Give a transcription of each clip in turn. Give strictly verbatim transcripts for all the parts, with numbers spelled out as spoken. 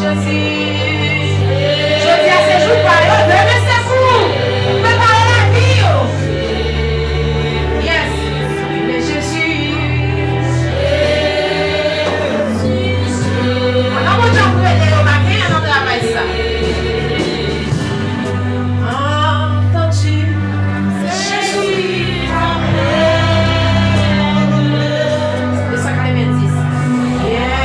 Jodi a se jou pa yo, demen se pou ou. Prepare lavi yo. Yes. Men Jezi. Pandan Bondye ap rele yo, pa genyen nan travay sa. Antann Jezi. De san katrevenndis. Yes.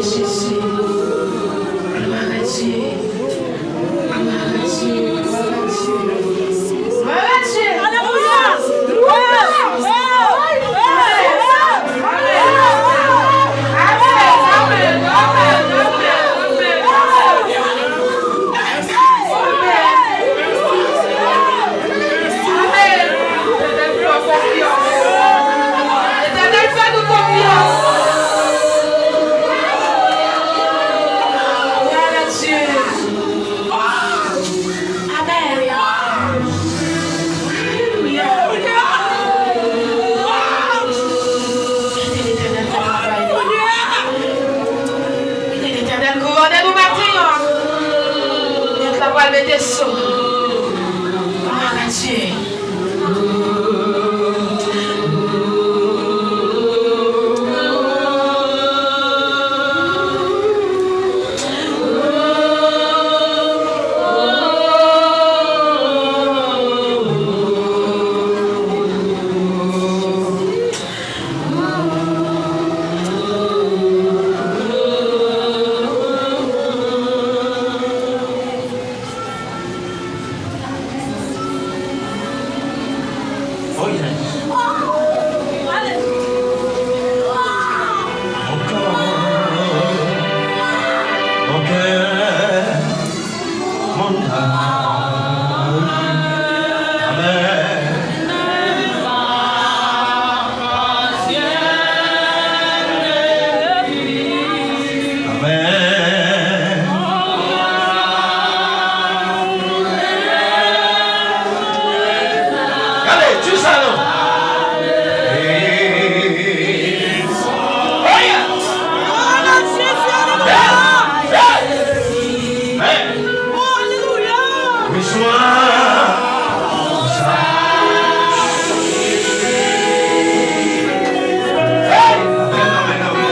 Jezi. Glwa a Dye. Glwa a Dye. Glwa a Dye. Glwa a Dye. Alelouya. Amèn. Amèn. Amèn. Amèn. Amèn. Amèn. Letènèl fè nou konfyans. Letènèl fè nou konfyans. Glwa a Dye. Amèn. Alelouya. Kite Letènèl fè travay li. Kite Letènèl gouvonnen nou maten an. Nèt la pral mete so. Glwa a Dye. Oh yes. Mon cœur, mon cœur, mon âme. Amen. Amen. Gade, ti sa non. Oh, yeah. Hey, hey. Alelouya! Wi, swa. Hey! Amen, amen, amen.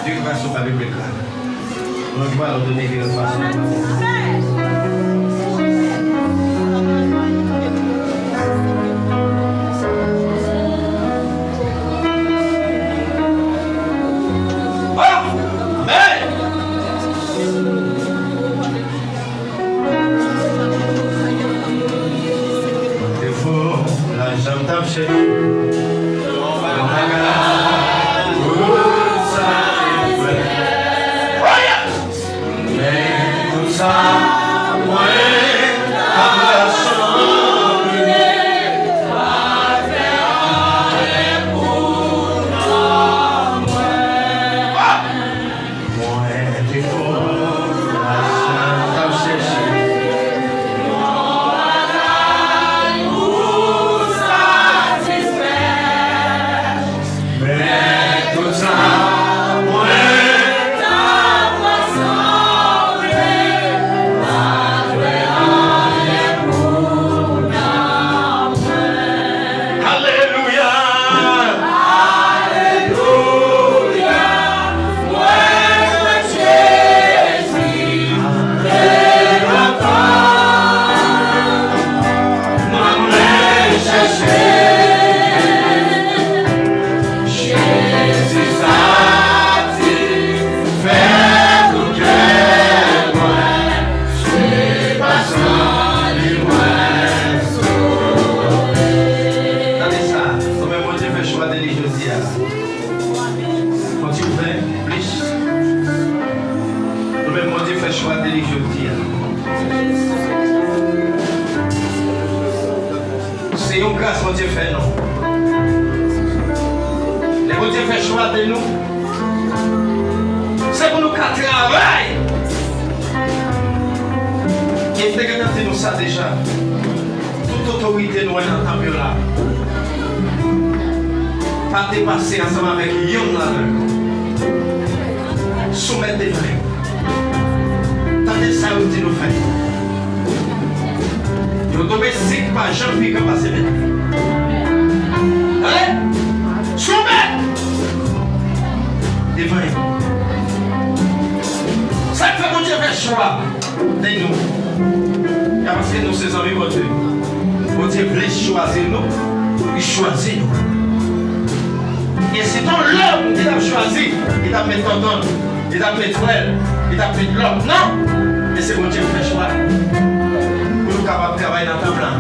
Deklarasyon pa bebe la. Lòt bwa, lòt de nèg ki lòt fason. Amèn! Defo, lajan m t ap chèche. Yon bagay pou sa m fè. Men tout sa Bondye ouvè plis. Nou menm, Bondye fè chwa de li jodi a. Se yon gras Bondye fè nou. Lè Bondye fè chwa de nou, se pou nou ka travay. E m te gentan di nou sa deja. Tout otorite nou wè nan tanp yo la, pa depase ansanm avèk yonn ladan yo. Soumèt devan yo. Tande sa yo di nou fè. Yon domestik pa janm pi gran pase mèt li. Tande? Soumèt devan yo. Sa k fè Bondye fè chwa de nou? Se paske nou se zanmi Bondye. Bondye vle chwazi nou, li chwazi nou. E si t on lòm ki t ap chwazi, li t ap met tonton l, li t ap met frè l, li t ap met lòt. Non! Men se Bondye k fè chwa pou nou kapab travay nan tanp lan.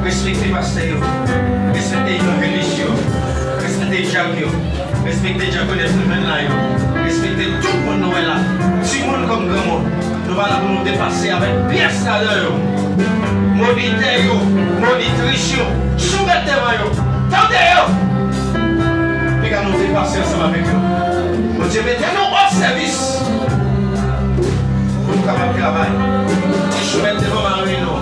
Respekte pastè yo, respekte evanjelis yo, respekte dyak yo. Respekte dyakonès Levèn la yo. Respekte tout moun nou wè la. Timoun kòm granmoun. Nou pa la pou nou depase avèk pyès ladan yo. Monitè yo, monitris yo, soumèt devan yo. Tande yo! Piga nou depase ansanm avèk yo. Bondye mete nou o sèvis pou nou kapab travay. E soumèt devan mari nou.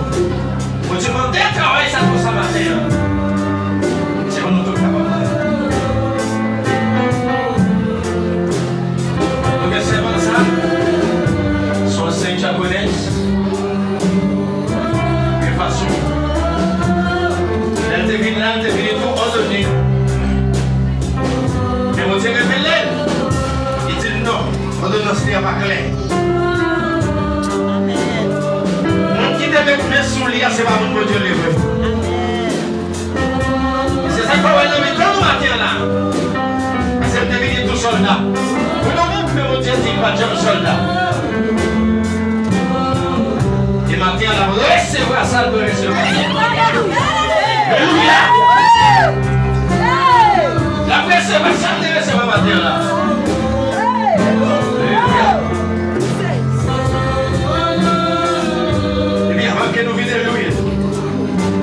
Bondye mande travay sa konsa maten an. Se pou nou tout kapab fè. Nou gen sèvant sa, se yon sèvant dyakonès. Yon fason. Lè l te vin la, l te vin tou òdone. Men Bondye revele l. Li di l non, òdonans li an pa klè. Moun ki te met men sou li a, se pa moun Bondye li vre. Se sa k fè w wè nan mitan nou maten an la. Paske l te vini tou sòlda. Pou nou menm, men Bondye di l pa t janm sòlda. E maten an, l ap resevwa sa l dwe resevwa. Alelouya! L ap resevwa sa l te resevwa maten an la. Alelouya! Ebyen, anvan ke nou vide lwi,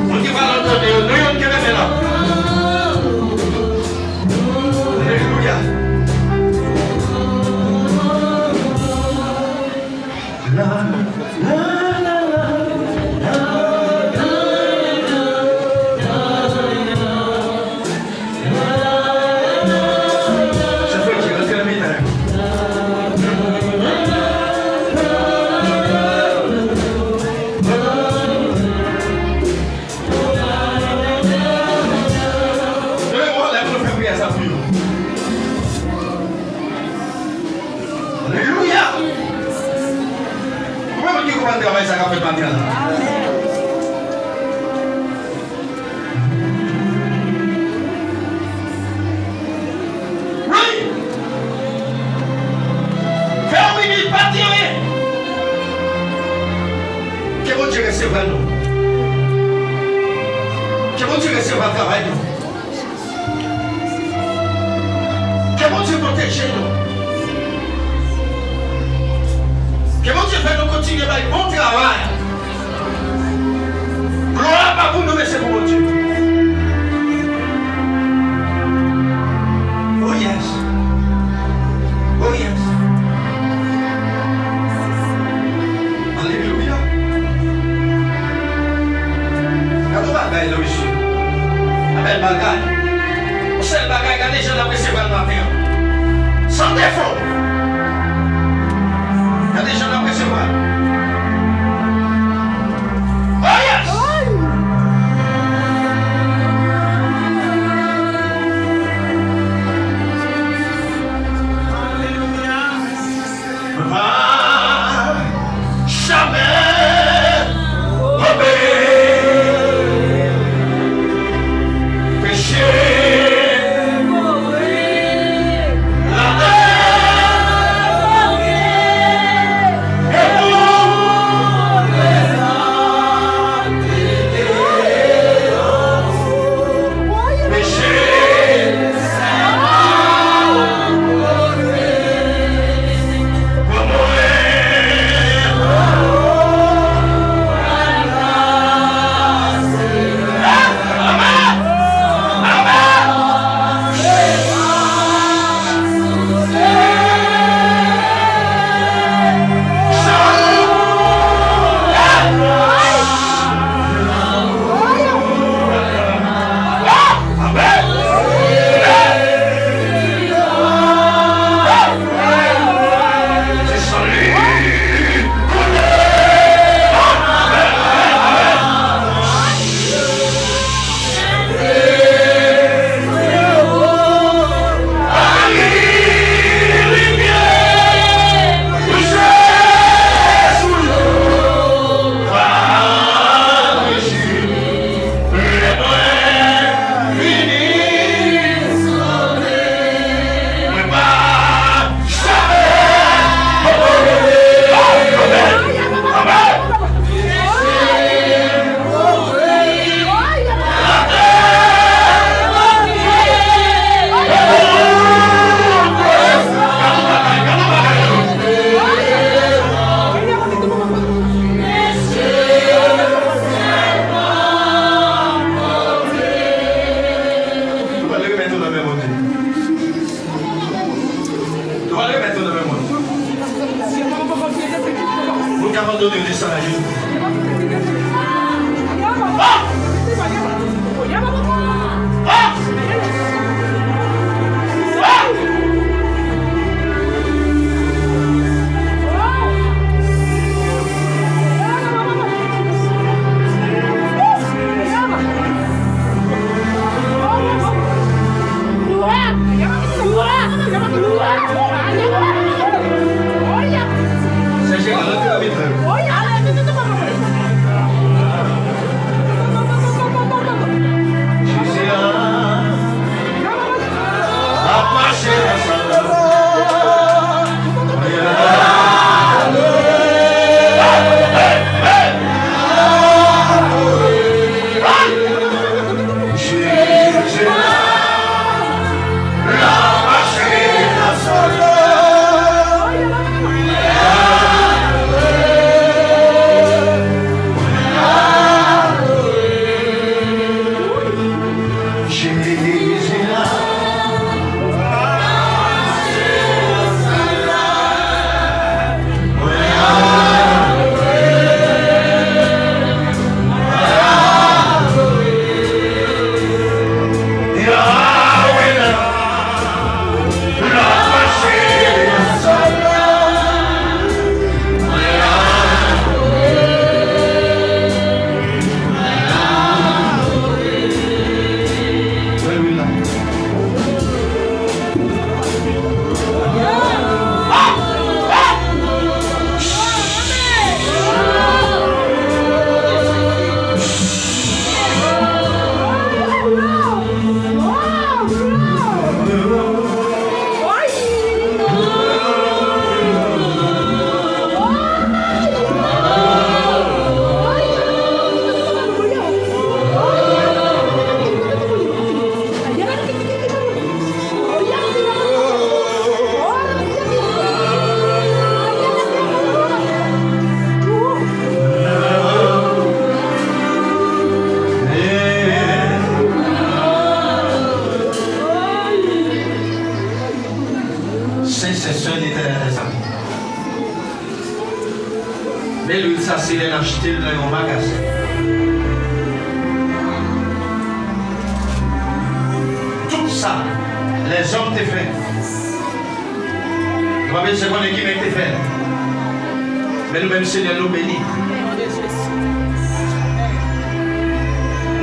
moun ki pral òdone yo, nou youn ki leve la. Alelouya. La, la, la, la, la, la, la, la, la. Alelouya! Konbyen moun ki konprann travay sa k ap fèt maten an la? Wi! Fè yon minit, pa di anyen. Ke Bondye resevwa nou. Ke Bondye resevwa travay nou. Ke Bondye pwoteje nou. Ke Bondye fè nou kontinye bay bon travay. Glwa pa pou nou, men se pou Bondye. Oh yes. Oh yes. Alelouya. Gade yon bagay la, mesye. Yon bèl bagay. Yon sèl bagay, gade jan n ap resevwa l maten an. San defo. Gade jan n ap resevwa l. Oh yes! Alelouya. Pa jamè tonbe. Peche mouri ladan Yo nan men Bondye. Nou pral remèt yo nan men Bondye. Moun k abandone yo desann ajenou. Sen sè sè Letènèl dèzame. Men lwil sa, se lè n achte l nan yon magazen. Tout sa lèzòm te fè, nou pa bezwen konnen ki men k te fè l. Men nou menm, Senyè, nou beni.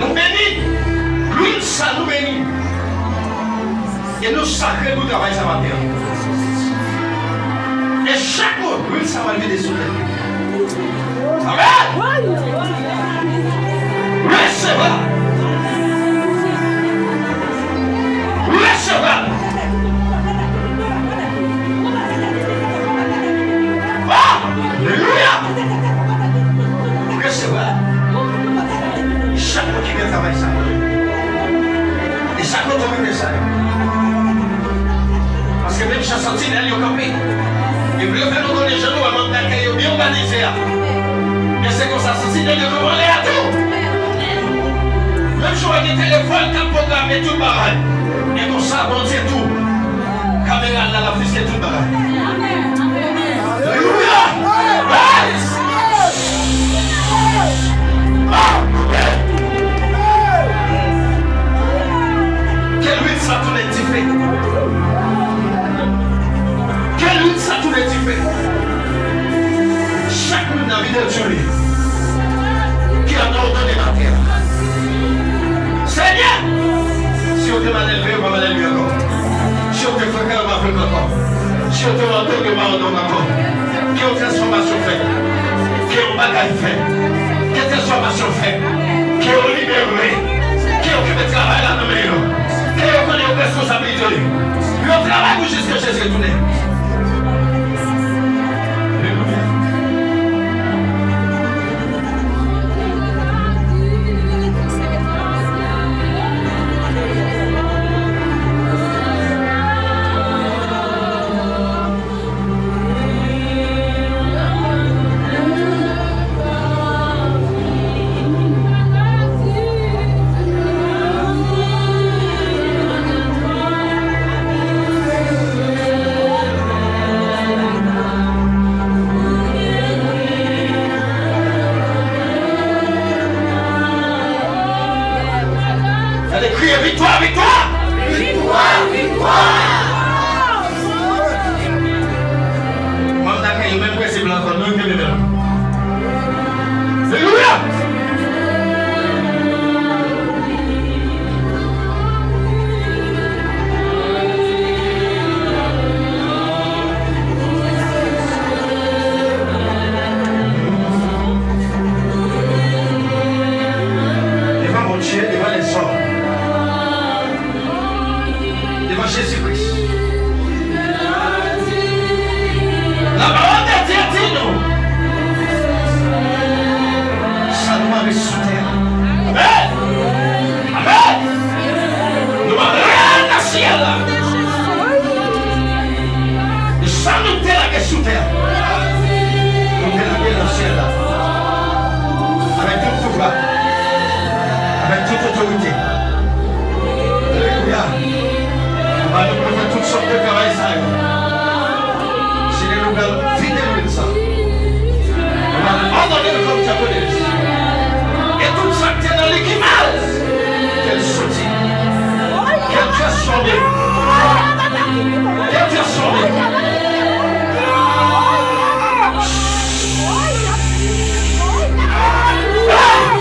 Nou beni. Lwil sa, nou beni. E nou sakre pou travay sa maten an. E chak moun, lwil sa pral vide sou tèt li. Amèn! Resevwa! Resevwa! Alelouya! Resevwa. Chak moun ki gen travay sa. E chak otorite sa yo. Paske menm jan santinèl yo kanpe, yo vle fè nou konnen jan nou wè manm dakèy yo byen òganize a. E se konsa santinèl yo kanpe anlè a tou. Menm jan w wè gen telefòn k ap pwograme tout bagay. E konsa Bondye tou. Kamera la, l ap fiske tout bagay. Alelouya! Hey! Ke lwil sa tounen dife. Ke lwil sa tounen dife. Chak moun nan vide djounen ki an òdone atè a. Senyè, si yo te mal elve, yo pa mal elve ankò. Si yo te frekan, yo pa frekan ankò. Si yo te òdone, yo pa òdone ankò. Ke yon transfòmasyon fèt. Ke yon bagay fèt. Ke transfòmasyon fèt. Ke yo libere. Ke yo kenbe travay la nan men yo. Ke yo konnen yo responsablite yo. Yo travay pou jis ke Jezi retounen. Alelouya. Jezi Kris. La parole de Dieu di nou, sa nou mare sou tè a. Amèn. Amèn. Nou mare nan syèl la. E sa nou te lage sou tè a, nou te lage nan syèl la. Avèk tout pouvwa, avèk tout otorite. Alelouya. Nou pral fè tout sòt de travay sa yo. Senyè, nou pral vide lwil sa. Nou pral abandone l kòm dyakonis. E tout sa k te nan li ki mal, ke l soti. Ke l transfòme. Ke l transfòme.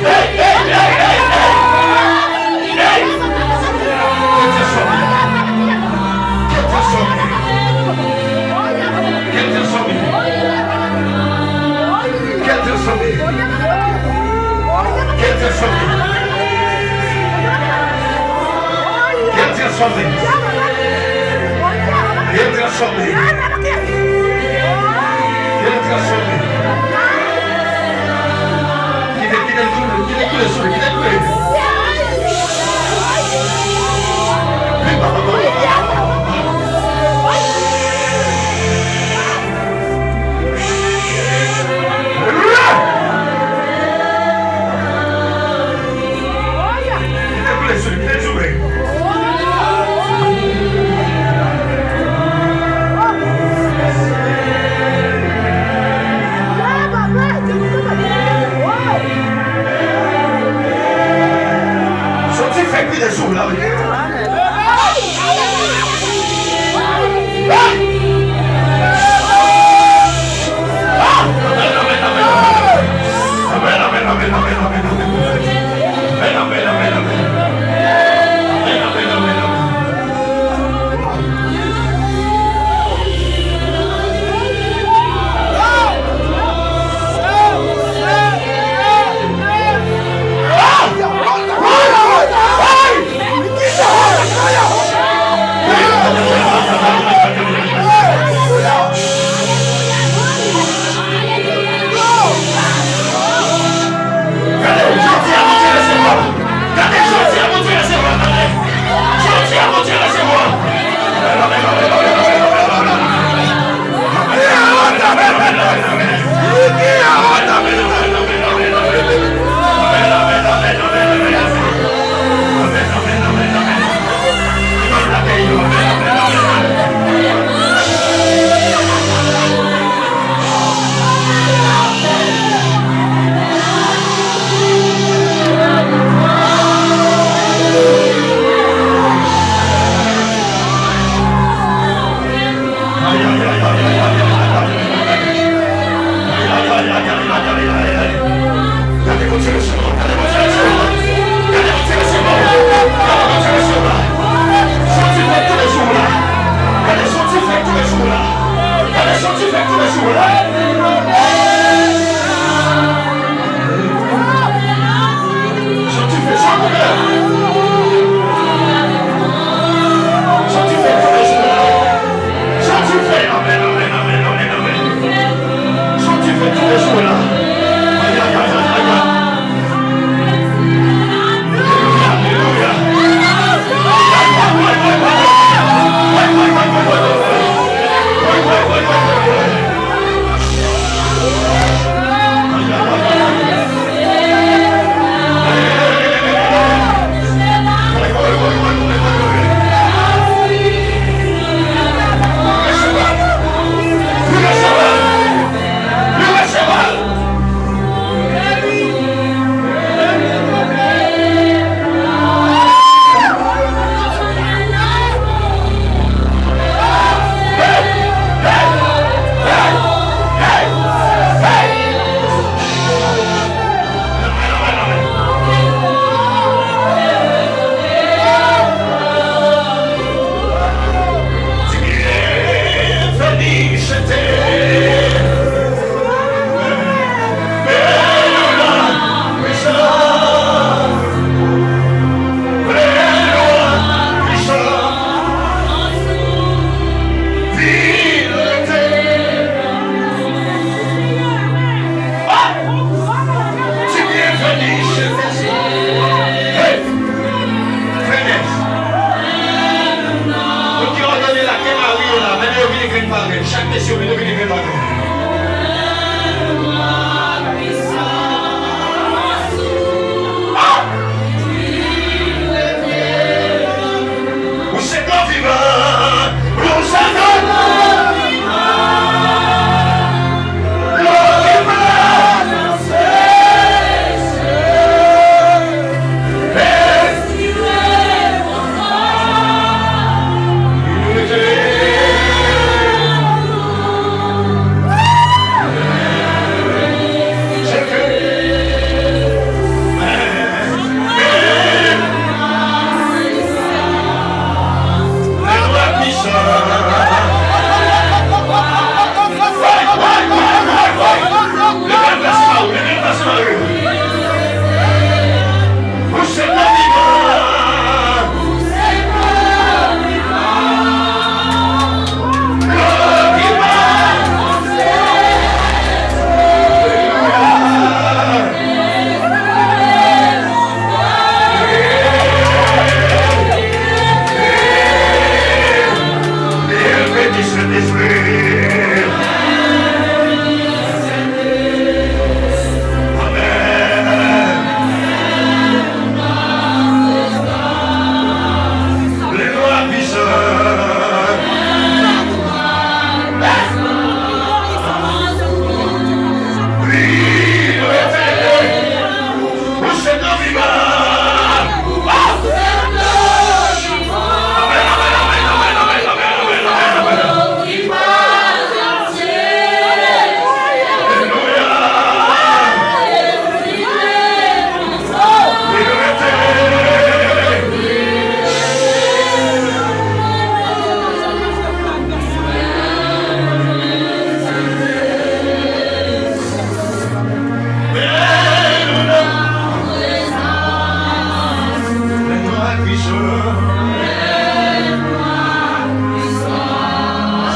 Hey, hey, hey, hey, hey, hey. Hey! Ke l transfòme. Ke l transfòme. Ke l transfòme. Ke l transfòme. Ke l transfòme. Ke l transfòme. Ke l transfòme. Ke l transfòme. Kite, kite l koule, kite l koule sou li, kite l koule. Kite l koule sou li, kite l koule. Soti fèk vide sou la, wi. Chak mesye, vini, vini, vini, vini. Ou se Blan vivan. Ou se Blan vivan. Blan vivan.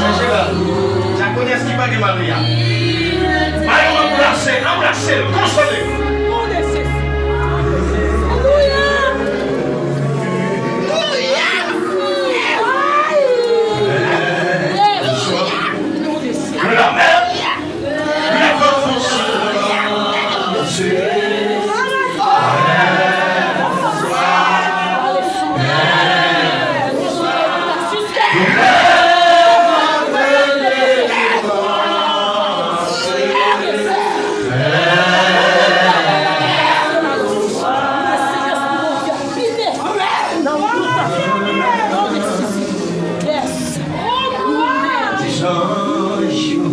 Sè Jera, dyakonès ki pa gen mari a. Bay yon anbrase, anbrase l, konsole l. Amen.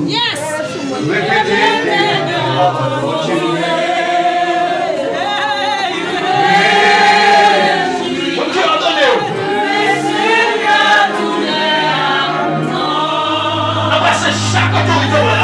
Yes. Repete. Bondye òdone w. Anbrase chak otorite w la.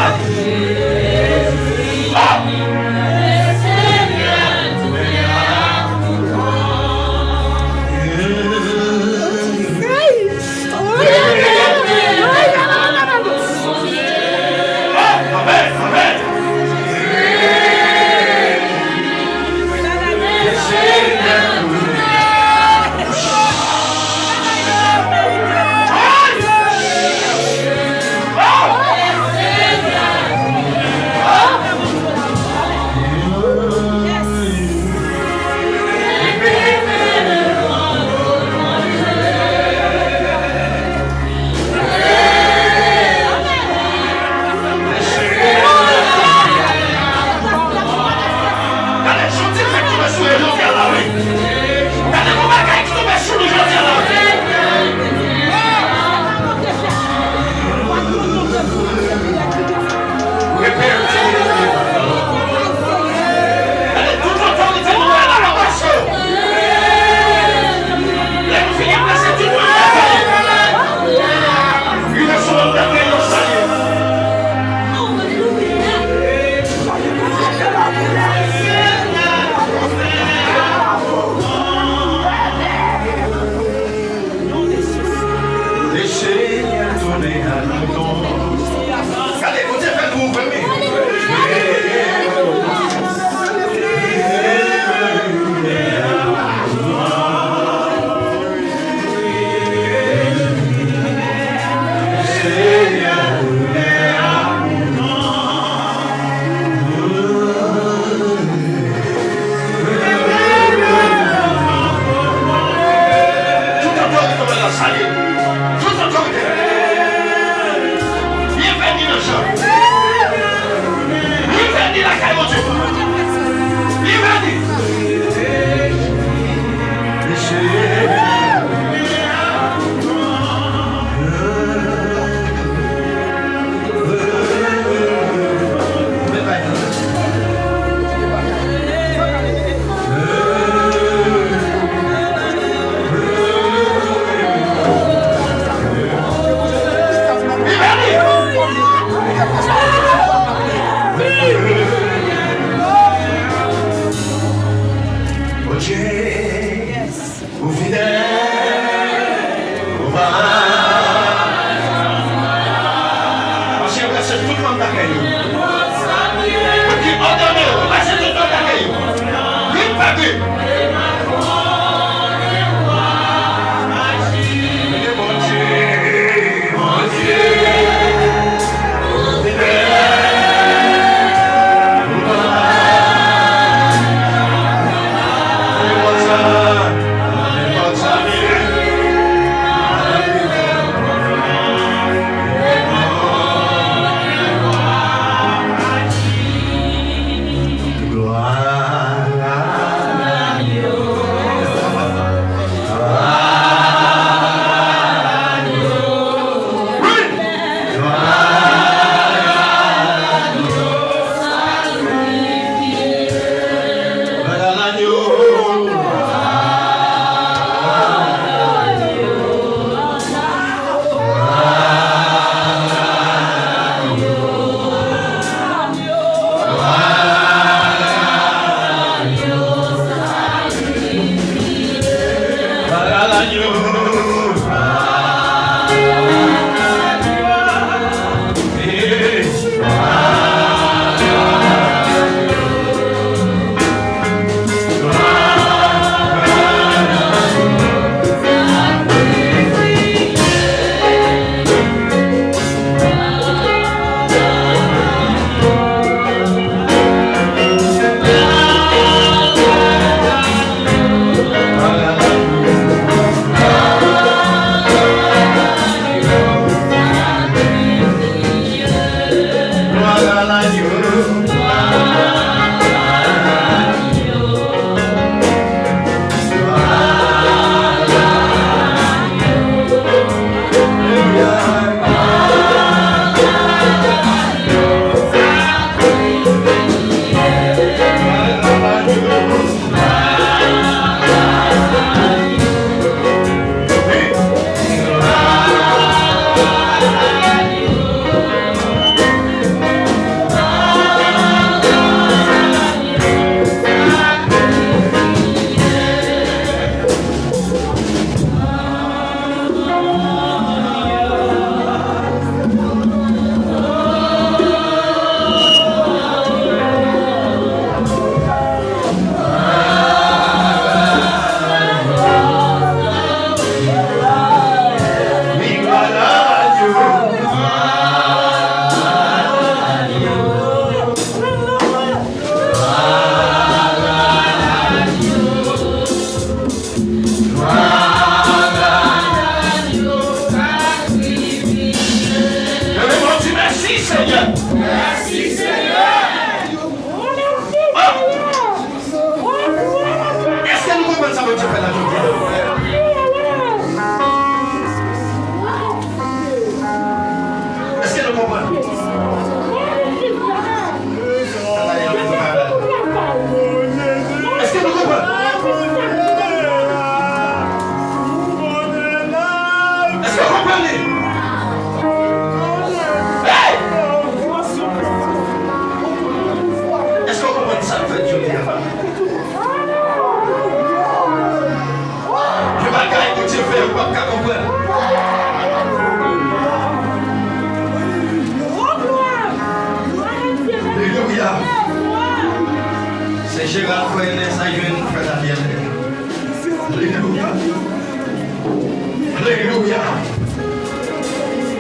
Gade, se yon tifè k tonbe sou yo jodi a la, wi. Gade yon bagay ki tonbe sou nou jodi a la, wi. Gade, Bondye fè nou ouvè men. Li vini lakay Bondye. Li vini. Bondye, ou fidèl, ou pa. Pase, brase tout manm lakay yo. Moun ki òdone yo, brase tout manm lakay yo. Grip pa grip. Leve men w, di, mèsi, Senyè. Mèsi, Senyè. Èske nou konprann sa Bondye fè la jodi a? Èske nou konprann? Èske nou konprann? Èske w konprann li? Hey! Èske w konprann sa k fèt jodi a? Gen bagay Bondye fè, ou p ap ka konprann. Alelouya. Sè Jera kwè lè sa jwenn frè Daniel. Alelouya. Alelouya.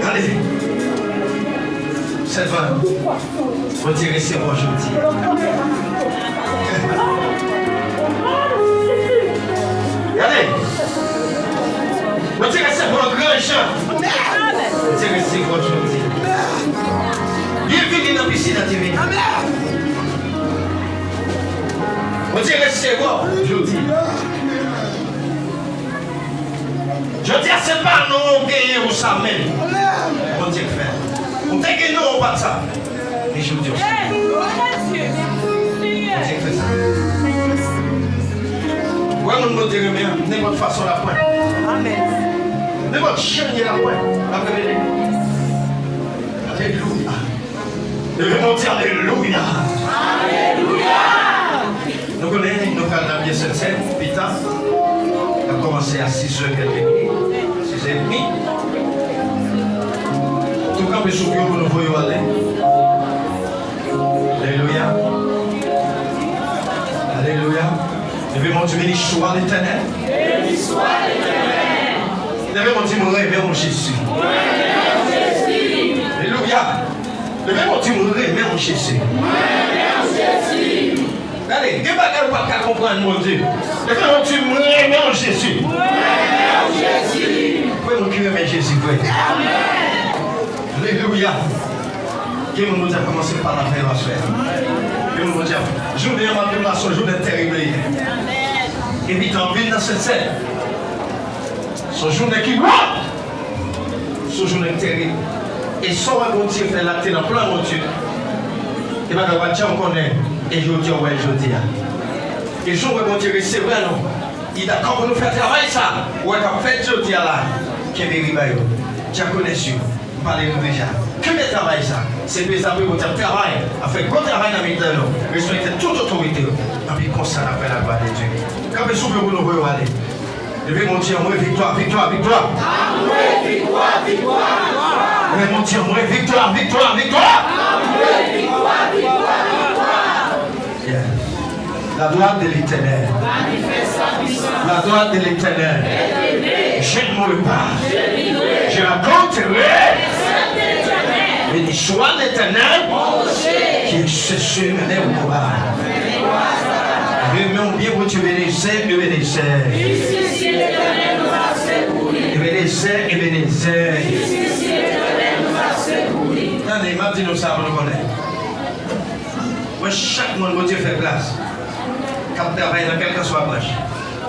Gade. Sèvant. Bondye resevwa w jodi. Gade. Bondye resevwa w gran jan. Bondye resevwa w jodi. Jodi a. Jodi a, se pa non w genyen ou sa menm. Bondye k fè. Ou te gen non ou pa t sa. Men jodi a, w sa. Bondye k fè sa. Ou wè moun Bondye renmen an, nenpòt fason l ap pran. Nenpòt jan l ap pran. L ap revele. Alelouya. Leve men w, di alelouya. Alelouya. Nou konnen nou pral nan pye Sent Sèn pita. N ap kòmanse a sis è kèk minit, sis è edmi. Tou kanpe sou pye w pou nou voye w ale. Alelouya. Alelouya. Leve men w, di, béni soit l'Éternel. Béni soit l'Éternel. Leve men w, di, mwen renmen w, Jezi. Mwen renmen w, Jezi. Alelouya. Leve men w, di, mwen renmen w, Jezi. Mwen renmen w, Jezi. Gade, gen bagay ou pa t ka konprann, Bondye. Leve men w, di, mwen renmen w, Jezi. Mwen renmen w, Jezi. Konbyen moun ki renmen Jezi vre? Alelouya. Gen moun Bondye ap kòmanse pale avè yo aswè a. Gen moun Bondye ap, jounen an m ap di w la, se yon jounen terib li ye. Epi tan vin nan Sent Sèn. Se yon jounen ki gwo. Se yon jounen ki terib. E sa w wè Bondye fè la, te nan plan Bondye. E bagay w pa t janm konnen. E jodi a, w wè l jodi a. E jan w wè Bondye resevwa nou. Li dakò pou nou fè travay sa. Ou wè k ap fèt jodi a la. Kenbe riban yo. Dyakonès yo. M pale nou deja. Kenbe travay sa. Se pèp sa pou Bondye ap travay. Ap fè gwo travay nan mitan nou. Respekte tout otorite yo. Epi konsa n ap wè laglwa de Dye. Kanpe sou pye pou nou voye w ale. Leve men w, di anmwe viktwa, viktwa, viktwa. Anmwe viktwa, viktwa, viktwa. Leve men w, di anmwe viktwa, viktwa, viktwa. Anmwe viktwa, viktwa, viktwa. Yeah. La gloire de l'Éternel. La gloire de l'Éternel. Je ne mourrai pas. Je raconterai. Béni soit l'Éternel qui se mené au combat. Renmen w byen, Bondye, Ebenezè, Ebenezè. Ebenezè, Ebenezè. Tande, m ap di nou sa pou nou konnen. Mwen, chak moun Bondye fè gras, k ap travay nan kèlkanswa branch,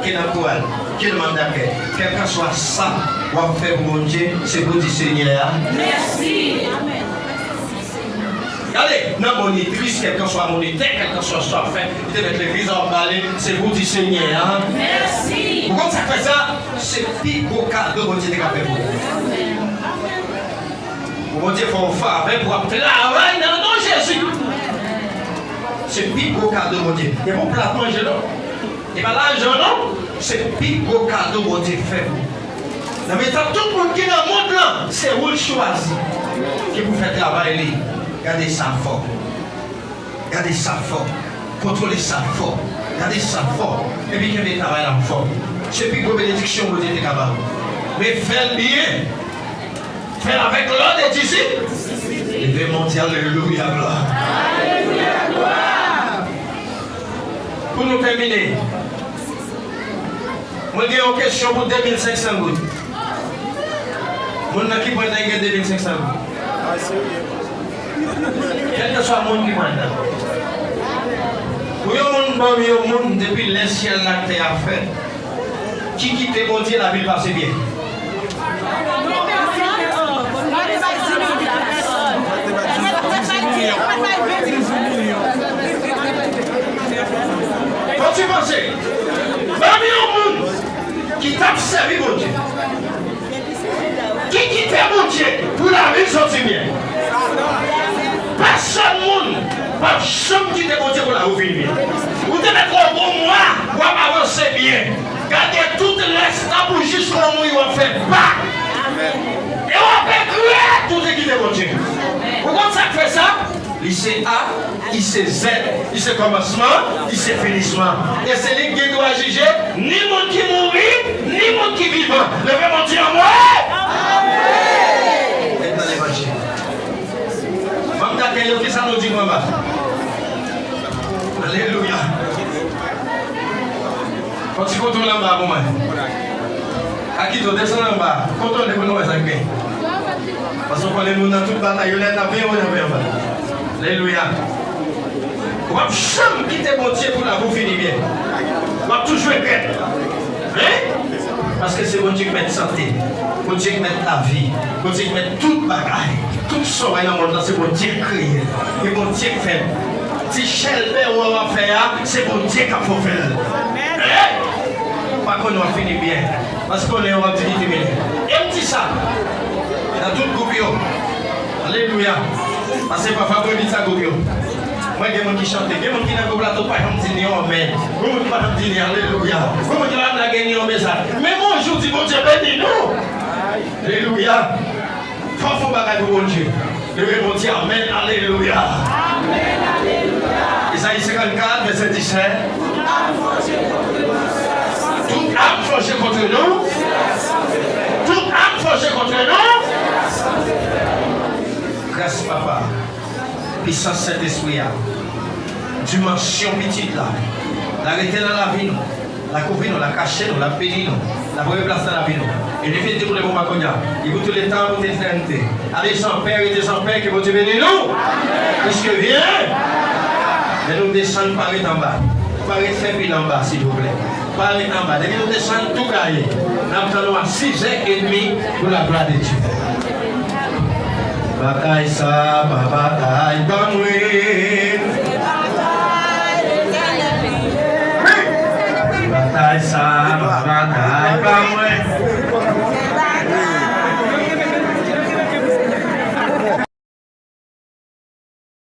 ke nan koral, ke nan manm dakèy, kèlkanswa sa w ap fè pou Bondye, se pou di Senyè a. Mèsi. Gade, nan monitris, kèlkanswa monitè, kèlkanswa sa w ap fè, li te mèt legliz la, w ap bale, se pou di Senyè a. Mèsi. Ou konn sa k fè sa? Se pi gwo kado Bondye te ka fè pou ou. Pou Bondye fè w favè pou w ap travay nan non Jezi. Se pi gwo kado Bondye. E pa w plat manje non. E pa lajan non. Se pi gwo kado Bondye fè pou w. Nan mitan tout moun ki nan mond lan, se ou l chwazi ki pou fè travay li. Gade sa fò. Gade sa fò. Kontwole sa fò. Gade sa fò. Epi kenbe travay la fò. Se pi gwo benediksyon Bondye te ka ba ou. Men fè l byen. Fè l avèk lòd e disip. Leve men w, di alelouya, glwa. Pou nou tèmine, mwen gen yon kesyon pou de mil senk san goud. Moun nan ki pran nan gen de mil senk san goud. Kèlkeswa moun ki pran nan. Pou yon moun, ban m yon moun depi lè syèl la ak tè a fèt, ki kite Bondye, lavi l pase byen. Fò ti panse, ban m yon moun ki t ap sèvi Bondye, ki kite Bondye pou lavi l soti byen. Pèsonn moun p ap janm kite Bondye pou lavi w vin byen. Ou te mèt yon bon mwa, w ap avanse byen. Gade tout rès la pou jiska w mouri w ap fè pa. E w ap regrèt ou te kite Bondye. Ou konn sa k fè sa? Li se A, li se Z, li se kòmansman, li se finisman. E se li k gen dwa jije ni moun ki mouri, ni moun ki vivan. Leve men w, di anmwe. Anmwe. Mèt nan levanjil. Manm dakèy yo, kisa nou di nou anba? Alelouya. Fò ti kontwòl anba pou mwen. Akito, desann anba. Kontwòle pou nou wè sa k gen. Paske w konnen nou nan tout batay yo, lè n ap veye, w nan veye anba. Alelouya. W ap janm kite Bondye pou lavi w fini byen. W ap toujou regrèt. Hein? Paske se Bondye ki mèt sante. Bondye ki mèt lavi. Bondye ki mèt tout bagay. Tout sa w wè nan mond lan, se Bondye ki kreye l. E Bondye ki fè l. Ti chèlbè w ap fè a, se Bondye k ap fè w fè l. Hein? Pa konnen w ap fini byen. Paske w lè w ap di li te mennen. E m di sa nan tout gwoup yo. Alelouya. Paske pafwa mwen di sa gwoup yo. Mwen gen moun ki chante, gen moun ki nan gwoup la tou pa janm di ni yon amèn. Gen moun ki pa janm di ni alelouya. Gen moun ki pa janm lage ni yon mesaj. Men yon jou di Bondye beni nou. Alelouya. Fò fè yon bagay pou Bondye. Leve Bondye, amèn, alelouya. Ezayi senkannkat, vèsè disèt. Tout âme forgée contre nous. Tout âme forgée contre nous. Gras papa. Pisans Sentespri a. Dimansyon pitit la. L a rete nan lavi nou. L a kouvri nou, l a kache nou, l a beni nou. L a pran plas nan lavi nou. E li vin di pou lemonn makonya. E pou tout letan, pou tout letènite. Ale an pè, rete an pè, ke Bondye beni nou. Piske vyen. Men nou desann pa ret anba. Pa ret fè pil anba, silvouplè. Pa ret anba. Depi nou desann tou gaye. N ap tann nou a sizè edmi pou la glwa de Dye. Batay sa pa batay pa mwen. Batay sa pa batay.